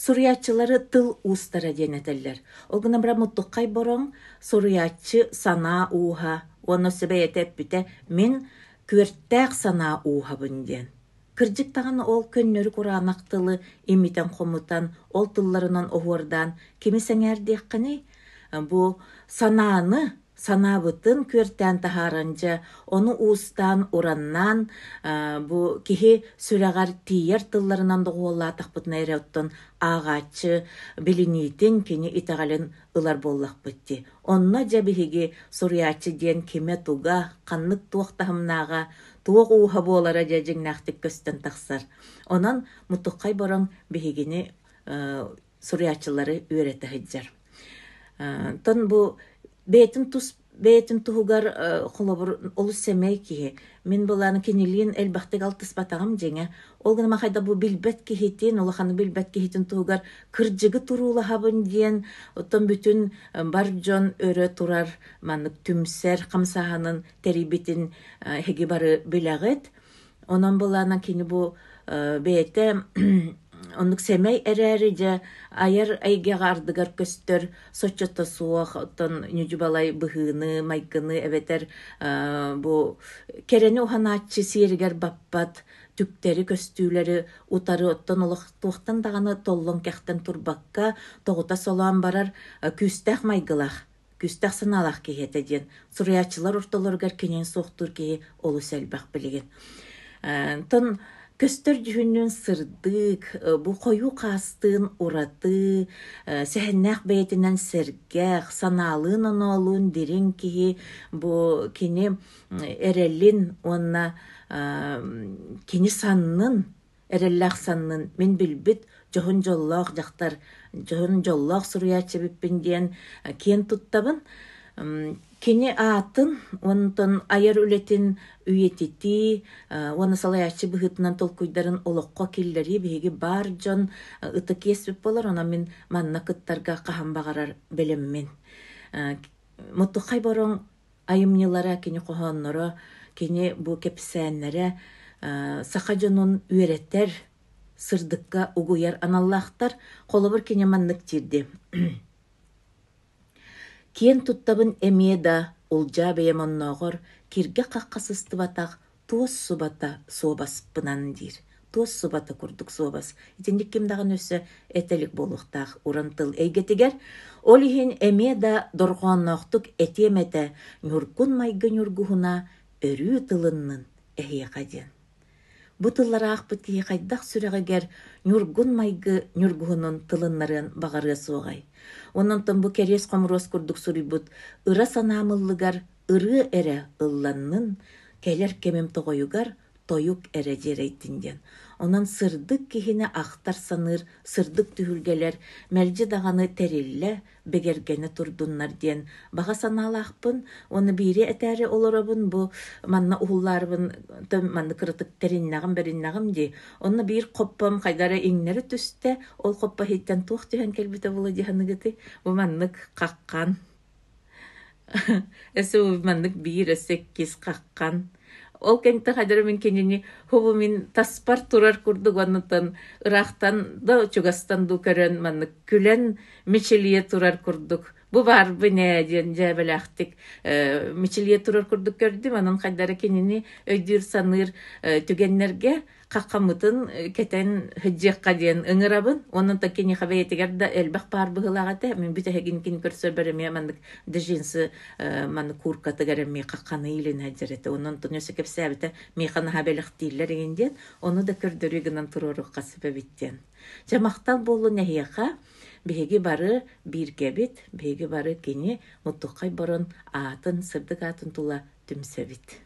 Суруйааччылары тыл уустара диэн этэллэр. Ол гынан баран Муттуххай Бороҥ суруйааччы санаа ууһа уонна өссө бэйэтэ эппитэ мин күөртээх санаа ууһабын диэн. Кырдьык даҕаны ол көннөрү кураанах тылы имитэн-хомутан, ол тылларынан оһуордаан кими сэҥээрдиэххиний? Бу санааны санаабытын күөртээн таһааран дьэ, ону уустаан, ураннаан бу киһи сүрэҕэр тиийэр тылларынан доҕуһуоллаатахпытына эрэ оттон ааҕааччы билиниитин, кини итэҕэлин ылар буоллахпыт дии. Онно дьэ биһиги суруйааччы диэн кимэ-туга, ханнык туох таһымнааҕа, туох ууһа буолара дьэ дьиҥнээхтик көстөн тахсар. Онон Мутукхай Бороҥ биһигини суруйааччылары үөрэтэ сылдьар. Онтон бу бэйэтин тус бэйэтин туһугар холобур олус сэмэй киһи. Мин былаан кинилиин элбэхтик алтыспатаҕым дьиҥэ. Ол гынан хайда бу билбэт киһитин, улаханы билбэт киһитин туһугар кырдьыгы туруулаһабын диэн, оттон бүтүн бар дьон өрө турар маннык түмсэр хамсааһынын тэрийбитин эһиги бары билэҕит. Онон былаана кини бу бэйэтэ оннук сэмэй эрээри дьэ айар эйгэҕэ ардыгар көстөр соччото суох оттон ньүдьү-балай быһыыны, майгыны эбэтэр бу кэрэни уһанааччы сиэригэр баппат түктэри көстүүлэри утары оттон олох туохтан даҕаны толлон-кэхтэн турбакка тоҕута солоон барар күүстээх майгылаах күүстээх санаалаах киһи этэ диэн суруйааччылар ортолоругар кинини суохтуур киһи олус элбэх билигин. Онтон көстөр дьүһүннүүн сырдык, бу хойуу хаастыын ураты, сэһэннээх бэйэтинэн сэргэх, санаалыын-оноолуун дириҥ киһи бу кини эрэлин уонна кини саннын эрэллээх саннын мин билбит дьоһун дьоллоох дьахтар, дьоһун дьоллоох суруйааччы эбиппин диэн киэн туттабын. Кини аатын, онтон айар үлэтин үйэтитии уонна салайааччы быһыытынан толкуйдарын олоххо киллэрии биһиги баар дьон ытык иэспит буолар, онон мин манна кыттарга хаһан баҕарар бэлэммин. Муттуххай Бороҥ айымньылара, кини хоһоонноро, кини бу кэпсээннэрэ саха дьонун үөрэтэр, сырдыкка угуйар аналлаахтар. Холобур, кини маннык диирди. Киэн туттабын эмиэ да, улдьаа бэйэм оннооҕор киргэ-хахха сыстыбатах туос субата суобаспынан диир. Туос субата курдук суобас. Итинник ким даҕаны өссө этэ илик буолуохтаах уран тыл эйгэтигэр. Ол иһин эмиэ да дорҕоонноохтук этиэм этэ ньургун майгы ньургуһуна өрүү тылыннын эһиэхэ диэн. Бу тыллары аахпыт киһи хайдах сүрэҕигэр ньургун майгы ньургуһунун тылыннарыан баҕарыа суоҕай. Онон бу кэриэс хомуруос курдук суруйбут ыра санаам ыллыгар ырыа эрэ ылланнын, кэлэр кэмим тоҕойугар тойук эрэ дьиэрэйдин диэн. Онон сырдык киһини ахтар-саныыр сырдык түһүлгэлэр мэлдьи даҕаны тэриллэ, бигэргэнэ турдуннар диэн баҕа санаалаахпын. Уонна биири этээри олоробун бу манна уһуллаарыбын манна кыратык тэриннэҕим, бэриннэҕим дии. Онно биир хоппом хайда эрэ иҥнэри түстэ, ол хоппо иһиттэн туох түһэн кэлбитэ буолуо дии саныгытый? Бу маннык хаххан Өссө маннык биир, өссө иккис хаххан. Ол кэнниттэн хайдах мин кинини хобу мин таспар турар курдук оннуттан ыраахтан да чугастан дуу көрөн маннык күлэн мичилийэ турар курдук бу баарбын ээ диэн дьээбэлээхтик мичилийэ турар курдук көрдүм. Онон хайдах эрэ кинини өйдүүр-саныыр түгэннэргэ хаххаммытын кэтэн сылдьыахха диэн ыҥырабын. Онон та киниэхэ бэйэтигэр да элбэх паар быһыылаах этэ. Мин бүтэһигин кини көрсөрбөр эмиэ маннык джинсы маннык кууркатыгар эмиэ хахханы иилин сылдьар этэ. Онон тон өссө кэпсээбитэ миэхэ наһаа бэлэхтииллэр игин диэн. Ону да көрдөрүү гынан туруоруохха сөп эбит диэн. Дьэ махтал буоллун эһиэхэ. Биһиги бары бииргэбит, биһиги бары кини Муттуххай Борон аатын, сырдык аатын тула түмсэбит.